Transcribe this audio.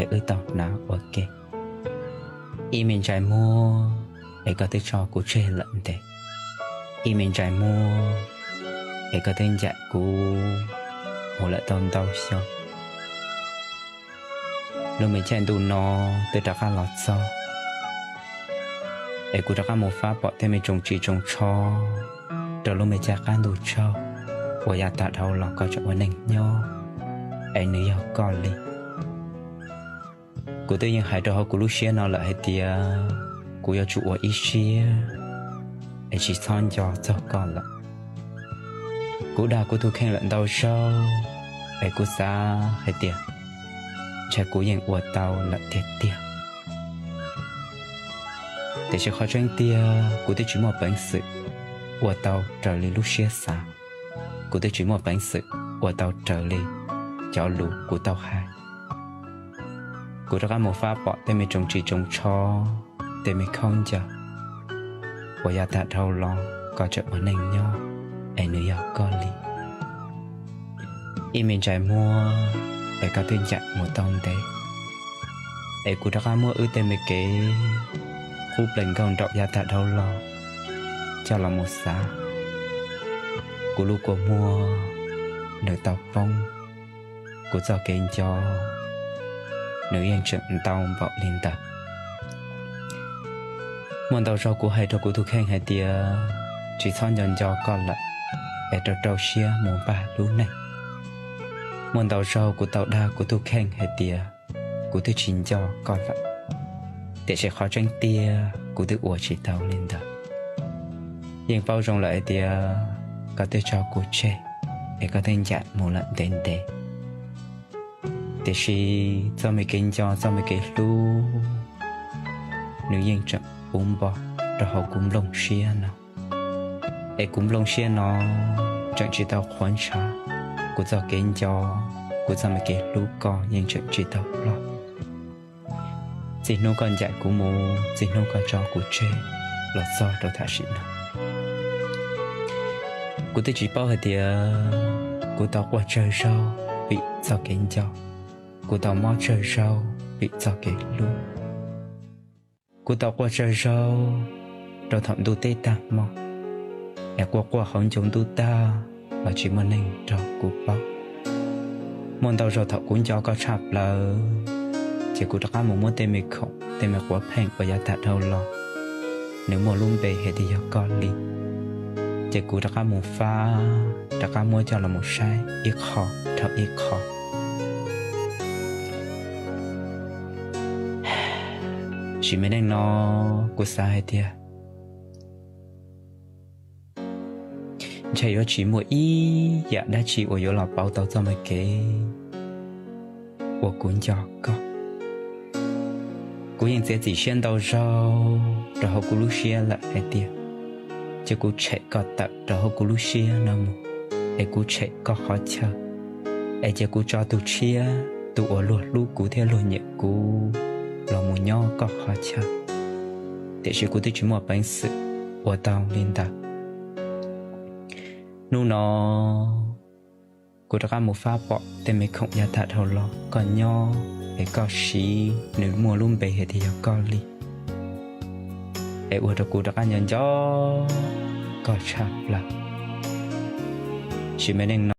es wb tau hnav ua ke. Ib me ntsais muag es koj twb tso kuv tseg lawm ntev. Ib me ntsais muag es koj twb ncaim kuv mus lawm tau ntau xyoo. Lub me caij ntuj no twb rov qab los txog, es kuv rov qab mus fab pom tej me tsoos tsis tsoos tsho rau lub me caij qab ntuj tsaug uas yav tag dhau los koj tseem ua neej nyob, es nws yog koj li. Kuv twb yeej hais rau hauv kuv lub siab no lawm hais tias kuv yuav tsum ua ib siab es tsis txhob nco txog koj lawm. Kuv dag kuv tus kheej lawm ntau zaug, es kuv xav hais tias ntshai kuv yeej ua tau lawm tiag tiag. Tiam sis qhov tseeb tiag kuv twb tsis muaj peev xwm ua tau raws li lub siab xav. Kuv twb tsis muaj peev xwm ua tau raws li cov lus kuv tau hais. Kuv rov qab mus fab pom tej me tsoos tsis tsoos tsho, tej me khaub ncaws uas yav tag dhau los koj tseem ua neej nyob, es nws yog koj li. Ib me ntsais muag es koj twb ncaim mus tau ntev, es kuv rov qab muab wb tej me kev qub plees nkauj nraum yav tag dhau los coj los mus xav. Kuv lub kua muag nws tau poob, kuv txoj kev nco nws yeej tseem ntau npaum li ntawd. Muaj ntau zaug kuv hais rau kuv tus kheej hais tias tsis txhob nco nco koj lawm, es rau rau siab mus npaj lub neej. Muaj ntau zaug kuv tau dag kuv tus kheej hais tias kuv twb tsis nco koj lawm, tiam sis qhov tseeb tiag kuv twb ua tsis tau li ntawd. Yeej paub zoo lawm hais tias koj twb tso kuv tseg, es koj twb ncaim mus lawm ntev ntev. Tiam sis txoj me kev nco txoj me kev hlub nws yeej tseem puv npo rau hauv kuv nplooj siab no. Es kuv nplooj siab no tseem tsis tau qhuav ntshav, kuv txoj kev nco, kuv txoj me kev hlub koj yeej tseem tsis tau ploj. Txij hnub koj ncaim kuv mus, txij hnub koj tso kuv tseg los txog rau tam sim no, kuv twb tsis paub hais tias kuv tau quaj tsawg zaug vim txoj kev nco, kuv tau mob tsawg zaug vim txoj kev hlub. Kuv tau quaj tsawg zaug rau thaum ntuj teb tag hmo, es quaj quaj hauv ncoo ntuj tag los tsis muaj neeg nrog kuv paub. Muaj ntau zaug thaum kuv nco koj tshaj plaws, ces kuv rov qab mus muab tej me khoom tej me quav pheej uas yav tag dhau los nws muaj lub npe hais tias yog koj li, ces kuv rov qab mus fab, rov qab muab coj los mus saib ib qho dhau ib qho. Sim me neej no kuv xav hais tias ntshai yuav tsis muaj ib yam dab tsi uas yuav los pauv tau txoj me kev uas kuv nco koj. Kuv yeej txiav txim siab ntau zaug rau hauv kuv lub siab lawm hais tias cia kuv tshem koj tawm rau hauv kuv lub siab no mus, es kuv tshem koj qhov chaw, es cia kuv tso tus tshiab, tus uas luag hlub kuv thiab luag nyiam kuv los mus nyob koj qhov chaw. Tiam sis kuv twb tsis muaj peev xwm ua tau li ntawd. Hnub no kuv rov qab mus fab pom tej me khoom yav tag dhau los koj nyob, es koj siv nws muaj lub npe hais tias yog koj li, es ua rau kuv rov qab nco nco koj tshaj plaws. Sim me neej no